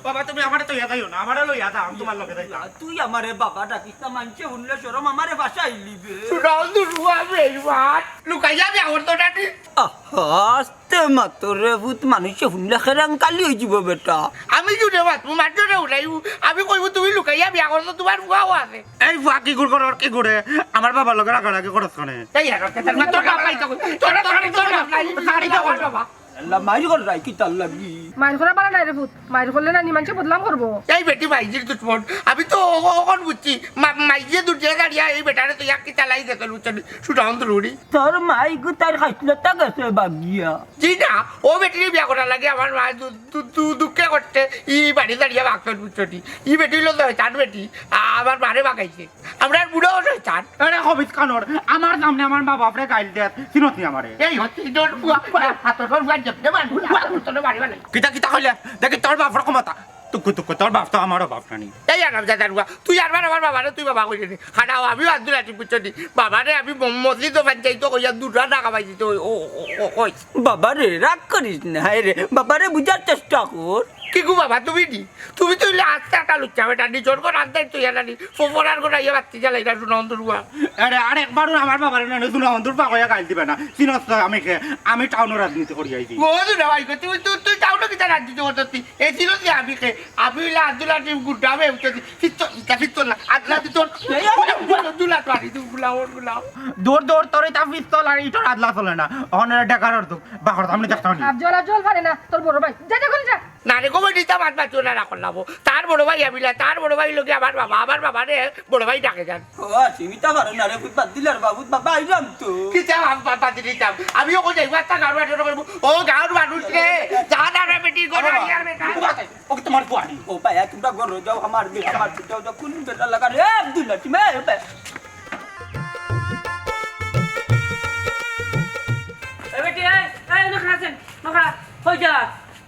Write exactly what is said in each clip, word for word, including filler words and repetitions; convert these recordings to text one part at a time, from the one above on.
বাবা, তুমি আমারে থইয়া যাইও না, আমারে লইয়া যাও, আমি তুমার লগে যাইতাম। তুই আমারে বাবা ডাকিস না, মানষে হুনলে শরম আমারে ভাষাইলিবে। সুনাউন দুরুয়া বেইমান। লুকাইয়া বিয়া করতো না নি? আহা, আস্তে মাতো রে পুত, মানষে হুনলে কেলেঙ্কারি অইযিবো বেটা। আমি জুরে মাতমু, মাতমু না উলাইমু। আমি কইমু তুমি লুকাইয়া বিয়া করছো, তুমার ফুয়াও আছে। এই ফুয়া কিগুর করর, কিগুরে? আমার বাবার লগে রাগারাগি করস কেনে? এই আর তোর বাপ নাই তো, তোর, তোর, তোর বাপ নাই। আল্লাহ, মাইর কররায় কিতার লাগি? মাইর করা ভালা নায় রে পুত, মাইর করলে নানি মানষে বদনাম করবো। এই বেটি মাইজির দুশমন, আমি তো অ-, অখন বুঝছি। মা-, মাইজিয়ে দুনিয়া ছাড়িয়া এই বেটারে তো এক কিতা লাগি গেছে, বুঝছো নি? সুনাউন দুরুয়া। তোর মাই গুতার খাইছলতা গেছে বাগিয়া। জি না, অউ বেটিরে বিয়া করার লাগি আমার মা দু-, দু-, দু-, দুঃখে কষ্টে ই বাড়ি ছাড়িয়া ভাগছইন, বুঝছো নি? ই বেটি অইলো শয়তান বেটি, আ-, আমার মারে ভাগাইছে। আমরার বুড়াও শয়তান। এরে খবিস কানোর, আমার সামনে আমার মা বাপরে গাইল দেস, চিনস নি আমারে? এই হচ্ছে তোর বুয়া, হাতর পর বুয়া জেপতে পারবো না, তোরে মারিবা নাই। কিতা, কিতা কইলে? দেখি তোর বাপর ক্ষমতা। তুকু, তুকু, তোর বাপ তো আমারও বাপ নানি। এই আরাম জাদার বুয়া, তুই আরবার আমার বাবারে তুই বাবা কইলে নি। খাড়াও, আমিও আব্দুল লাতিফ, বুঝছো নি? বাবারে আমি ম-, মসজিদো পঞ্চায়েত কইয়া দুটা টাকা পাইছি তো, ও, ও, ও, কই? বাবারে, রাগ করিস না, হায় রে। বাবারে বুঝার চেষ্টা কর। কিগু বাবা, তুমি নি? তুমি তো অইলে আস্তা একটা লুচ্চা বেটা, নিজর ঘর আন্দাইর তো ইয়ালা নি, ফোফরার ঘর আইয়া বাত্তি জ্বালাইরা, সুনাউন দুরুয়া। আরে, আর একবারও আমার বাবারে না, সুনাউন দুরুয়া কইয়া গাইল দিবে না। চিনস তো আমি কে, আমি টাউনো রাজনীতি করি আইছি। ও দুরুয়া ভাই, তুই, তুই, তুই টাউনো কিতা রাজনীতি করতে? এ ছিল কি আমি কে? আমি অইলে আব্দুল লাতিফ গুন্ডা, আমি উঠে দি-, পিস্তল, ইটা পিস্তল না, আদলা পিস্তল। এই, এই, এই, দুলা তো আনি, তুই গুলা, ওর গুলা। দৌড়, দৌড়, তোর ইটা পিস্তল আর ইটর আদলা চলে না। অখন এটা ডেকার অর্থ, বাকর সামনে দেখতে পারি। আফজল, আফজল, পারে না, তোর বড় ভাই। যা, যা, ঘরে যা। না রে, কবে দিতাম আজ মাত্র না রাখলাম। তার বড় ভাই আমি না, তার বড় ভাই লগে আমার বাবা, আমার বাবা রে বড় ভাই ডাকে যান। ও, সীমিতা পারে না রে, বুঝ বাদ দিলে আর বাবুত বাবা আইলাম তো। কিতা বাবা, বাবা দিতাম। আমিও কই যাইবো, একটা গাঁর বাড়ি করবো। ও গাঁর মানুষ রে, যা না রে বেটি, ঘরে আইয়া রে বেটা। ওকে তোমার ফুয়ারি। ও ভাই, তোমরা ঘরে যাও, আমার বে-, আমার যাও, যাও, কোন বেটা লাগা রে, আব্দুল্লাহ, তুমি, এ ভাই। এ বেটি, এই, এই, নখরা আছেন, নখরা, কই যা?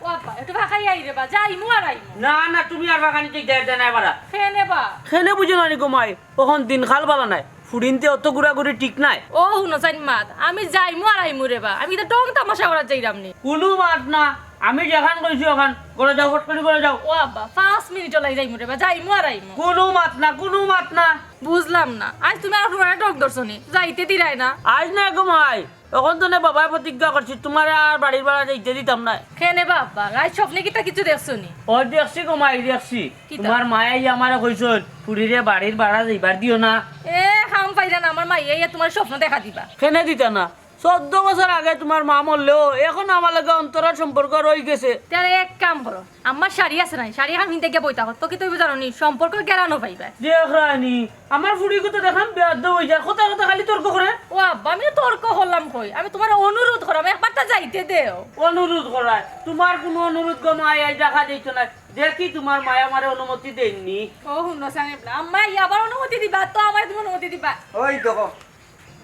ও আব্বা, একটু ফাঁকাই আই রে বা, যাইমু আর আইমু। না, না, তুমি আর ফাঁকানি তুই দেয় দেয় না এবার। কেনে বা? কেনে বুঝো না নি গো মাই, অখন দিনকাল বালা নায়। ফুড়িন্তে অত ঘুরাঘুরি ঠিক নায়। ও হুনো চাইন মাত, আমি যাইমু আর আইমু রে বা, আমি তো ঢং তামাশা করার যাইরাম নি। কুনু মাত না, আমি যেখান কইছি অখান, ঘরে যাও, ফট করি ঘরে যাও। ও আব্বা, পাঁচ মিনিট লাই যাইমু রে বা, যাইমু আর আইমু। কুনু মাত না, কুনু মাত না। বুঝলাম না, আইজ তুমি আর ফুরানে ঢং ধরছো নি, যাইতে দিরায় না। আইজ না গো মাই, অখন তো নে বাবায় প্রতিজ্ঞা করছি, তুমারে আর বাড়ির ভাড়া যাইতে দিতাম নায়। কেনে বা আব্বা, রাইত স্বপ্নে কিতা কিছু দেখছো নি? ও দেখছি গো মাই, দেখছি। কিতা? তুমার মায়ে আইয়া আমারে কইছইন, ফুড়িরে বাড়ির ভাড়া যাইবার দিও না। এ, কাম পাইরা না, আমার মায়ে আইয়া তুমার স্বপ্ন দেখা দিবা। কেনে দিতা না? চৌদ্দ বছর আগে তুমার মা মরলেও অখনো আমার লগে অন্তরর সম্পর্ক রই গেছে। তে এক কাম করো, আমার শাড়ি আছে নাই, শাড়ি এখান হিনতে গিয়া বইতা কর, তো কি তুমি জানো নি, সম্পর্ক গেরানো পাইবা। দেখ রানী, আমার ফুড়িগু তো দেখলাম বেয়াদব অই যায়, কথা কথা খালি তর্ক করে। ও আব্বা, আমি তো তর্ক করলাম কই, আমি তুমারে অনুরোধ করলাম, একবারটা যাইতে দেও। অনুরোধ করায়? তুমার কুনু অনুরোধ গো মাই, আই দেখা যাইতো না। দেখি তুমার মায়ে আমারে অনুমতি দেইন নি। ও হুনো সাহেব না, আম্মা আবার অনুমতি দিবা, তো আমারে তুমি অনুমতি দিবা। ওই দেখো,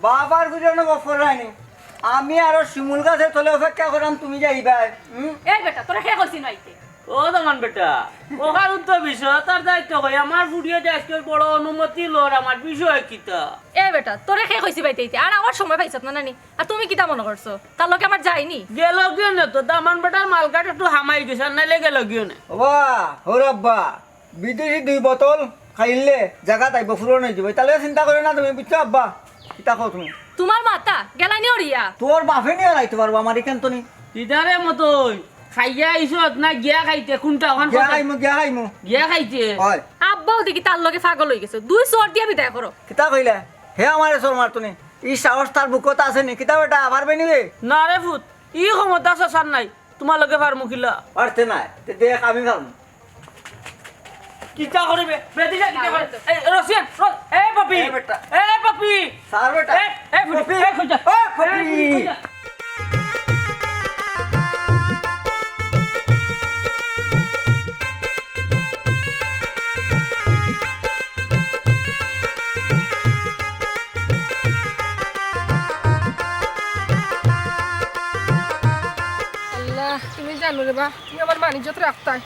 বাবার বুঝানো গপ করায়নি। আমি আরো শিমুল গাছর তলে অপেক্ষা করাম, তুমি যাইবায়। হুম? এই বেটা, তোরে কে কইছি নাইতে? ও দামান বেটা, অখান তো বিষয়, তার দায়িত্ব কই, আমার ফুড়িয়ে যে আইজকে বড় অনুমতি লর, আমার বিষয় কিতা? এ বেটা, তোরে কে কইছি বাইতে আইতে? আর আমার সময় পাইছত না নানি? আর তুমি কিতা মনো করছো? তার লগে আমার যায়নি? গেল গিয়ে না তো, দামান বেটার মালগাট একটু হামাই গেছে, আর নাইলে গেল গিয়ে না। ওবা, হো রব্বা, বিদেশি দুই বোতল খাইলে জাগাত আইবো, পূরণ অই যাইবো। তাইলে চিন্তা করো না তুমি, বুঝছো আব্বা? কিতা কও তুমি? তুমার মাথা গেলানি অরিয়া। তোর বাপে নিয়া লাইতে পারবো আমার এখান তো নি। ইদারে মতই, খাইয়া আইছত না গিয়া খাইতে? কুনটা অখান গিয়া কও? খাইমু, গিয়া খাইমু। গিয়া খাইতে? অয়। আব্বাও দেখি তার লগে পাগল অই গেছে। দুই চড় দিয়া বিদায় করো। কিতা কইলা? হে আমারে চড় মারতো নি। ই সাহস তার বুকত আছে নি? কিতা বেটা, পারবে নি বে? না রে ফুত, ই ক্ষমতা চাচার নাই। তুমার লগে পারমু কিলা? পারতে নায়। তে দেখ, আমি পারমু। কিতা করিবে? বেটি যা, কিতা করে? এই, রসিয়ান, র-, এই পপি। এই বেটা। এই পপি। স্যার বেটা। এই, এই ফুটি, পপি। এই কই যা? এই পপি। এই কই যা? আল্লাহ, তুমি জানো রে বা, তুমি আমার মান ইজ্জত রাখতায়।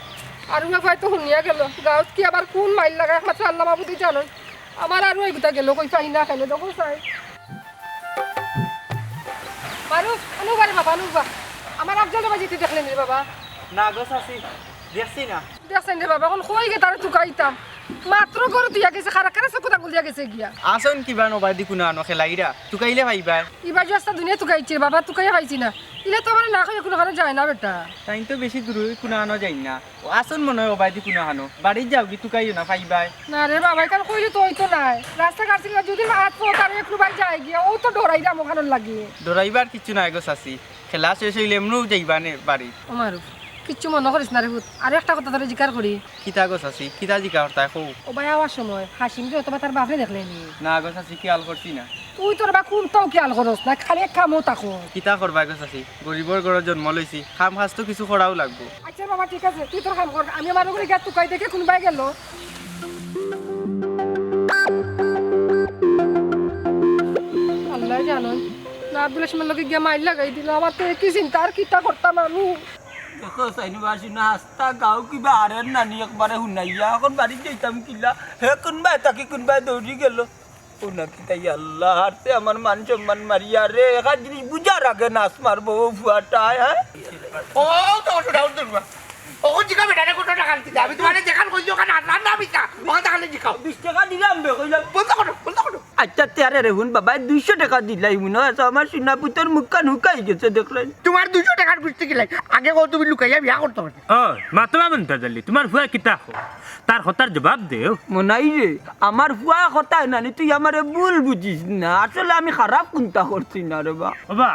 আর উয়া ভাই তো হুনিয়া গেল, গাঁওত কি আবার কোন মাইল লাগা একমাত্র আল্লাহ মাবুদই জানইন। আমার আর ওই গুতা গেল কই পাই না কেনে, দেখো চাই। মারুফ, আনু বারে বাবা, আনু বা। আমার আফজল রে বা যেতে দেখলে নি রে বাবা। না গো চাচি, দেখছি না। দেখছইন রে বাবা, অখন কই গিয়া তারে তুকাইতাম? মাত্র ঘরো থইয়া গেছে, খারা খারা চকুত আঙ্গুল দিয়া গেছে গিয়া। আছইন কিবা নবায়দি কুনানো খেলাইরা, তুকাইলে পাইবায়। ইবায় যে আস্তা দুনিয়া তুকাইছে রে বাবা, তুকাইয়া পাইছি না। ইলা তো আমারে না কইয়া কুনুখানো যায় না বেটা। তাইন তো বেশি দূরে কুনানো যাইন না। ও আছইন মনে অয় অবায়দি কুনানো। বাড়িত যাওগি, তুকাইও না, পাইবায়। না রে বাবা, ইখান কইলে তো অইতো নায়। রাস্তাঘাট চিনিয়া যদি হাত পথ আর একটু বাই যায় গিয়া, অউ তো ডরাইরাম অখানর লাগি। ডরাইবার কিচ্ছু নাই গো চাচি, খেলা শেষ অইলে এমনেউ যাইবা নে বাড়ি। ও মারুফ, কিচ্ছু মনো করিস না রে পুত। আর একটা কথা তোরে জিকার করি। কিতা গো চাচি, কিতা জিকার করতায় কও? ও বায় আওয়ার সময় হাসিমরে অথবা তার বাপরে দেখলে নি? না গো চাচি, খিয়াল করছি না। তুই তোর বা কুনটাও খিয়াল করস না, খালি এক কামো থাকো। কিতা করবায় গো চাচি, গরিবর ঘরো জন্ম লইছি, কাম কাজ তো কিছু করাউ লাগবো। আচ্ছা বাবা, ঠিক আছে, তুই তোর কাম কর, আমি আমার ঘরো গিয়া তুকাই দেখি কুনবায় গেল। আল্লায় জানইন, না আব্দুল হাসিমর লগে গিয়া মাইর লাগাই দিল, আমার তো একই চিন্তা, আর কিতা করতাম আমি। দেখো, সাইনু বাসি না, আস্তা গাঁও কিবা আরের নানি একবারে হুনাইয়া, অখন বাড়িত যাইতাম কিলা, হে কুনবায় থাকি কুনবায় দৌড়ি গেল। ও নাকি তাই আল্লাহ, হারছে আমার মান সম্মান মারিয়া রে, একার জিনিস বুঝার আগে নাচ মারবো ও ফুয়াটায়, হ্যাঁ? ও, তো ওটা উঠতে পারবা। ও জিকা বেটারে কত টেকা দিতে? আমি তুমারে যেখান কইছি ওখান আর রান্না আমি তা, ওখান তাহলে জিকাও। বিশ টেকা দিলাম বে, কইলাম। বন্ধ করো, বন্ধ করো। আচ্ছা, তে আরে রে হুন বাবা, দুইশো টেকা দিলাই মনে অয়, আমার সোনা পুতর মুখখান হুকাই গেছে দেখলে। তুমার দুইশো টেকার গুষ্টি কিলাই? আগে কও তুমি লুকাইয়া বিয়া করতে পারতে। ও, মাতো মা মন্তাজ আলী, তুমার ফুয়া কিতা কয়? তার কথার জবাব দেও। মনাই রে, আমার ফুয়া কথায় নানি, তুই আমারে ভুল বুঝিস না। আসলে আমি খারাপ কুনতা করছি না রে বা। ও বা,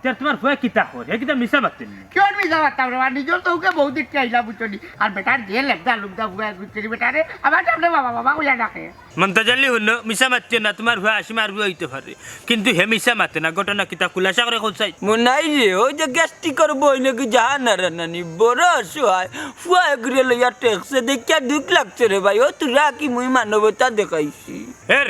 তে তুমার ফুয়া কিতা কয়? হে কিতা মিছা মাতের নি? কিওর মিছা মাততাম রে বা? নিজর চউখে বউ দেখি আইলাম বুঝছো নি। আর বেটার যে লেবদা লুবদা ফুয়া বুঝছো নি বেটারে, আমার সামনে বাবা বাবা কইয়া ডাকে। মন্তাজ আলী হুনো, মিছা মাতিও না, তুমার ফুয়া হাসিমর ফুয়া অইতে পারে। কিন্তু হে মিছা মাতে না, ঘটনা কিতা খুলাসা করি কও চাই। মনাই রে, অউ যে গ্যাস্ট্রিকর বই নাকি জাহানারা নানি, বড় অসহায়, ফুয়া এগুরে লইয়া ঠেকছে, দেখিয়া দুখ লাগছে রে ভাই, অউ তোরা কি মুই মানবতা দেখাইছি। এর,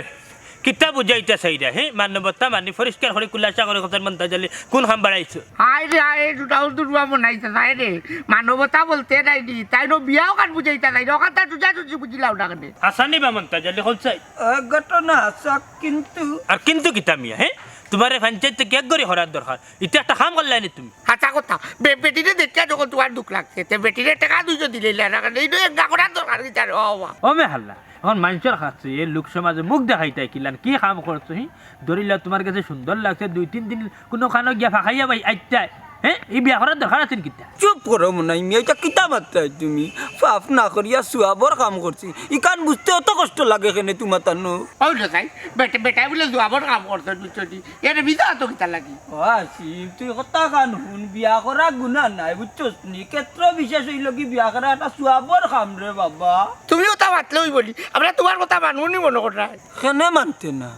কিতা বুঝাইতা চাইরা, হে? মানবতা মানি পরিষ্কার করি খুলাসা করি কও চাই মন্তাজ আলী, কুন কাম বাড়াইছো? হায় রে হায়, এই দুটা উল্টু রুয়া মনাইছে, হায় রে, মানবতা বলতে নাই নি, তাইন বিয়াও কান বুঝাইতা নাই রে, অখানতা সুজা সুজি বুঝিলাও না কেনে? হাসানি বা মন্তাজ আলী, কও চাই। আহ, ঘটনা হাছা, কিন্তু আর কিন্তু কিতা মিয়া, হে? তুমারে পঞ্চায়েত থাকি এক ঘড়ি করার দরকার। ইতা একটা কাম করলায় নি তুমি। হাছা কথা, বে-, বেটিরে দেখিয়া যখন তুমার দুখ লাগছে, তে বেটিরে টেকা দুইশো দিলাইলা না কেনে? ইনো এক না করার দরকার কিতা রে, ও বাবা। ও মে হাল্লা, অখন মানষর কাছে এ লোক সমাজে মুখ দেখাইতায় কিলান, কি কাম করছো, হি? ধরিলাও তুমার গেছে সুন্দর লাগছে, দুই তিন দিন কুনুখানো গিয়া ফাকাইয়া বাই আইতায়, হে? ই বিয়া করার দরকার আছে নি কিতা? চুপ করো মনাই মিয়া, ইতা কিতা মাতরায় তুমি? পাপ না করিয়া সুয়াবর কাম করছি, ইখান বুঝতে অত কষ্ট লাগে কেনে তুমার তানো? অউ রে ভাই, বেটা, বেটায় বুলে সুয়াবর কাম করছে, বুঝছো নি? এরে মিছা মাতো কিতা লাগি? ও হাসিম, তুই কথা খান হুন, বিয়া করা গুনা নাই, বুঝছস নি? ক্ষেত্র বিশেষ অইলো কি বিয়া করা একটা সুয়াবর কাম রে বাবা। তুমি কথা মাতলে অইবো নি, আমরা তুমার কথা মানমু নি মনো কররায়। কেনে মানতে না?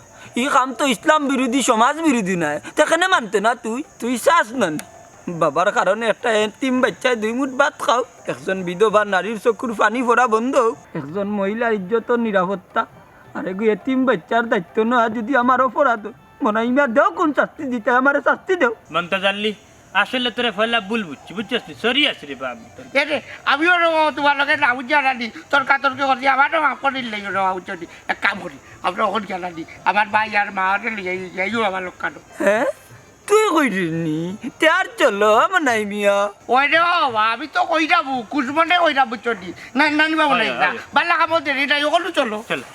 ই কাম তো ইসলাম বিরোধী, সমাজ বিরোধী নায়। তে কেনে মানতে না তুই? তুই চাস না নি? বাবার কারণে একটা এতিম বাইচ্চায় দুই মুঠ ভাত খাউক, একজন বিধবা নারীর চকুর পানি পড়া বন্ধ অউক, একজন মহিলার ইজ্জতর নিরাপত্তা, আর এগু এতিম বাইচ্চার দায়িত্ব নেওয়া যদি আমার অপরাধ অয়, মনাই মিয়া দেও কুন শাস্তি দিতায়, আমারে শাস্তি দেও। মন্তাজ আলী, আসলে তোরে পয়লা ভুল বুঝছি, বুঝছস নি? Sorry আছি রে বা আমি তোর। এরে, আমিও রে বাবা তুমার লগে না বুঝিয়া নানি, তর্কাতর্কি করছি, আমারে মাফ করিলাইও রে বাবা, বুঝছো নি? এক কাম করি, আমরা অখন গিয়া নানি, আমার ভাই আর মারে লইয়া যাইও আমার লগে কানো। হে? তুই কইরে নি? তে আর চলো, মনাই মিয়া। ওই রে বাবা, আমি তো কইরাম, কুসমনে কইরাম, বুঝছো নি? না, নানি বাবু নাই, অয়, না। অয়। বালা কামো দেরি নাই, অখনউ চলো। চলো।